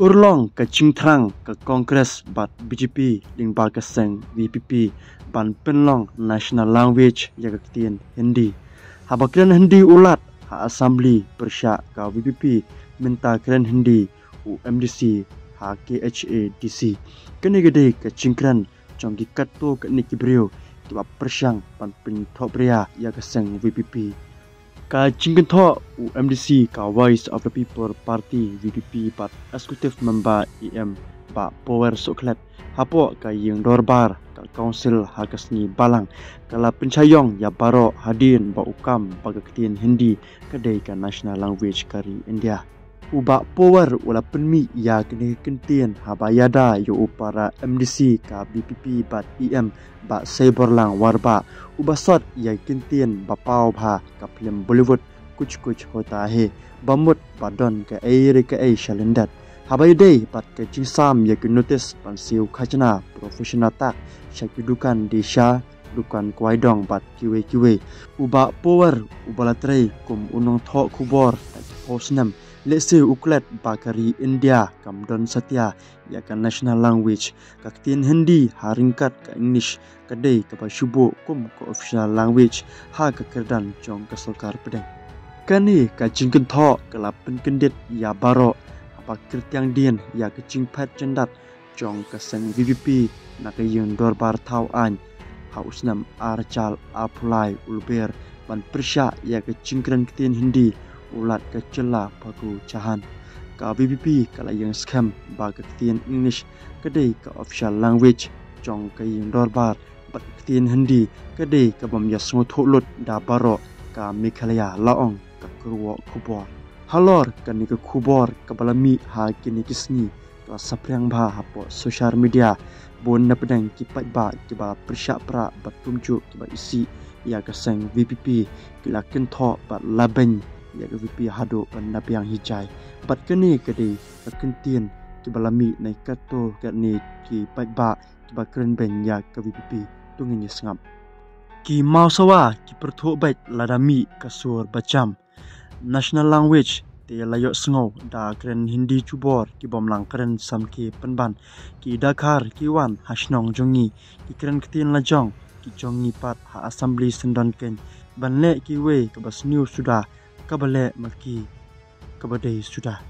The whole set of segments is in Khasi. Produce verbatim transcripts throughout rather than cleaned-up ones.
Pyrlong ka jingthrang ka Congress bad B J P lyngba ka seng V P P ban pynlong national language ïa ka ktien Hindi. Haba kren Hindi u Lat ha Assembly pyrshah ka V P P, mynta kren Hindi u M D C ha K H A D C. Kane ka dei ka jingkren jong ki katto katne ki briew kiba pyrshang ban pynthok bria ïa ka seng V P P. Ka jingkynthoh u M D C ka Voice of the People Party, V P P, bad Executive Member E M Bah Power Sohkhlet hapoh ka ïing dorbar ka Council ha ka sngi Balang ka la pynshai ïong ïa baroh hadien ba u kam ba ka ktien Hindi ka dei ka national language ka ri India. U Bah Power u la pynmih ïa kane ka kyntien haba ïada ïa u para M D C ka V P P bad E M Bah Seiborlang Warbah, uba sot ïa ka kyntien ba paw bha ka phlim Bollywood Kuch Kuch Hota Hai, ba mut ba don kaei re kaei shalyndet. Haba ïadei bad ka jingsam ïa ki notice ban siew khajna professional tak sha ki dukan dih sha, dukan kwai dong bad kiwei kiwei, u Bah Power uba la trei kum u nongthoh khubor da ki phew snem, lehse u klet ba ka ri India kam don satia ïa ka national language, ka ktien Hindi ha ryngkat ka English ka dei kaba shu buh kum ka official language ha ka kyrdan jong ka sorkar pdeng. Kane ka jingkynthoh ka la pynkyndit ïa baroh haba kyrtiang dien ïa ka jingphet jyndat jong ka seng V P P na ka ïing dorbar thaw aiñ ha u snem ar hajar arphew lai u Lber ban pyrshah ïa ka jingkren ktien Hindi u Lat ka jylla Phagu Chauhan. Ka V P P ka la ïeng skhem ba ka ktien English ka dei ka official language jong ka ïing dorbar bad ka ktien Hindi ka dei ka bym ïasngewthuh lut da baroh ka Meghalaya, la ong ka kyrwoh khubor. Halor kane ka khubor kaba la mih ha kine ki sngi ka la saphriang bha hapoh social media, bun na pdeng ki paidbah kiba pyrshah prah bad kumjuh kiba isih ïa ka seng V P P ki la kynthoh bad la beiñ ïa ka V P P haduh ban da biang hi jai. Bad kane ka dei ka kyntien kiba la mih na ki katto katne ki paidbah kiba kren beiñ ïa ka V P P. To ngin ïa sngap. Ki mawsawa ki pyrthuh beit lada mih ka sur ba jam. National language te la ïohsngew da kren Hindi jubor ki bym lang kren samrkhie pynban. Ki Dkhar ki wan ha shnong jong ngi, ki kren ktien la jong, ki jong ngi pat ha assembly syndon kein ban leh kiwei kaba sniew suda, kaba leh ma ki kaba dei suda.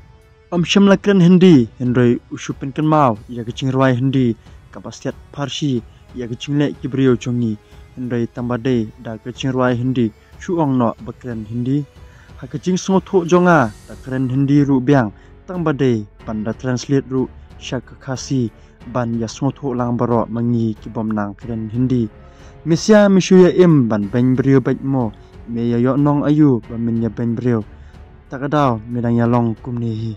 Ym shym la kren Hindi hynrei u shu pynkynmaw ïa ka jingrwai Hindi kaba siat pharshi ïa ka jingleh ki briew jong ngi, hynrei tang ba dei da ka jingrwai Hindi shu ong noh ba kren Hindi. Ha ka jingsngewthuh jong nga, da kren Hindi ruh biang tang ba dei ban da translate ruh sha ka Khasi ban ïasngewthuh lang baroh ma ngi ki bym nang kren Hindi. Me sia me shu ïa im ban beiñ briew beit mo, me ïa ïoh nong aïu ba men ïa beiñ briew? Ta ka daw me dang ïa long kumne hi.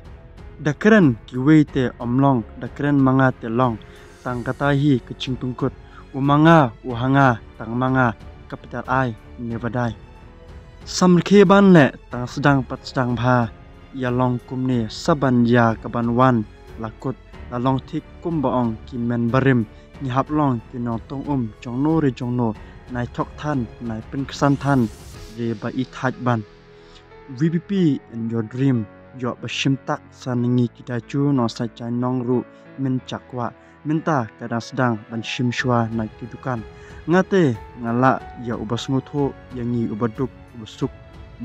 Da kren kiwei te ym long, da kren ma nga te long. Tang kata hi ka jingpynkut. U ma nga, u ha nga, tang ma nga, capital I, never die. Samrkhie ban leh tang sdang pat sdang bha. Ïa long kumne sa ban ïa ka ban wan, la kut la long thik kumba ong ki men barim. Ngi hap long ki nongtong um jong no re jong no, nai thok than, nai pynksan than re ba i thait ban. V P P in your dream, ïoh ba shim tak sa na ngi ki da ju nongsa jai nong ruh, men chak kwah. Mynta ka dang sdang ban shim shuwa na ki dukan. Nga te nga lah ïa uba sngewthuh ïa ngi, uba duk uba suk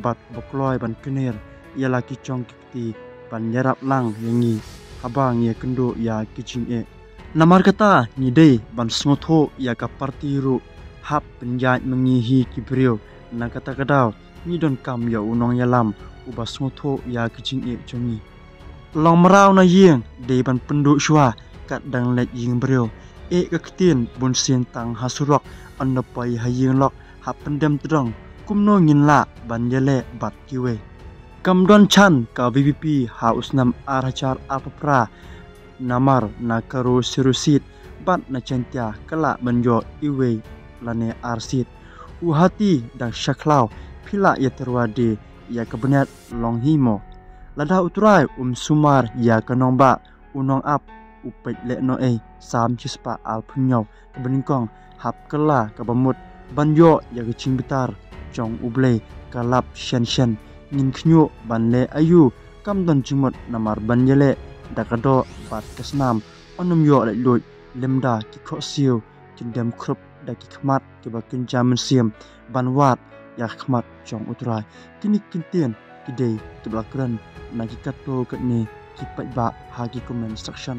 bad uba kloi ban kner ïa la ki jong ki kti ban ïarap lang ïa ngi haba ngi ïakynduh ïa ki jingeh. Namar kata ngi dei ban sngewthuh ïa ka party ruh, hap pynïaid ma ngi hi ki briew. Na kata ka daw ngi donkam ïa u nongïalam uba sngewthuh ïa ki jingeh jong ngi. Long mraw na ïing dei ban pynduh shuwa kat dang leit ïing briew. Eh ka ktien bun sien tang ha surok, ynda poi ha ïing lok hap pyndem tdong, kumno ngin lah ban ïaleh bad kiwei? Kam don chan ka V P P ha u snem ar hajar arphew phra, namar na Garo zero seat bad na Jaintia ka lah ban ïoh iwei lane ar seat. U hati dang sha khlaw, phi lah ïa tyrwa de ïa ka bniat long hi mo. Lada U Trai um sumar ïa ka nongbah, u nongap u peit leh noh ei. Salm shispah arphew hynñiew, kaba nyngkong, hap kylla kaba mut ban ïoh ïa ka jingbitar jong U Blei, ka lap shen shen. Ngin khñiuh ban leh aïu? Kam don jingmut namar ban ïaleh da ka doh bad ka snam, yn ym ïoh laitluid, lymda ki khohsiew kin dem khrup da ki khmat kiba kynja mynsiem ban wad ïa ka khmat jong U Trai. Kine ki kyntien ki dei kiba la kren na ki katto katne ki paidbah ha ki comment section.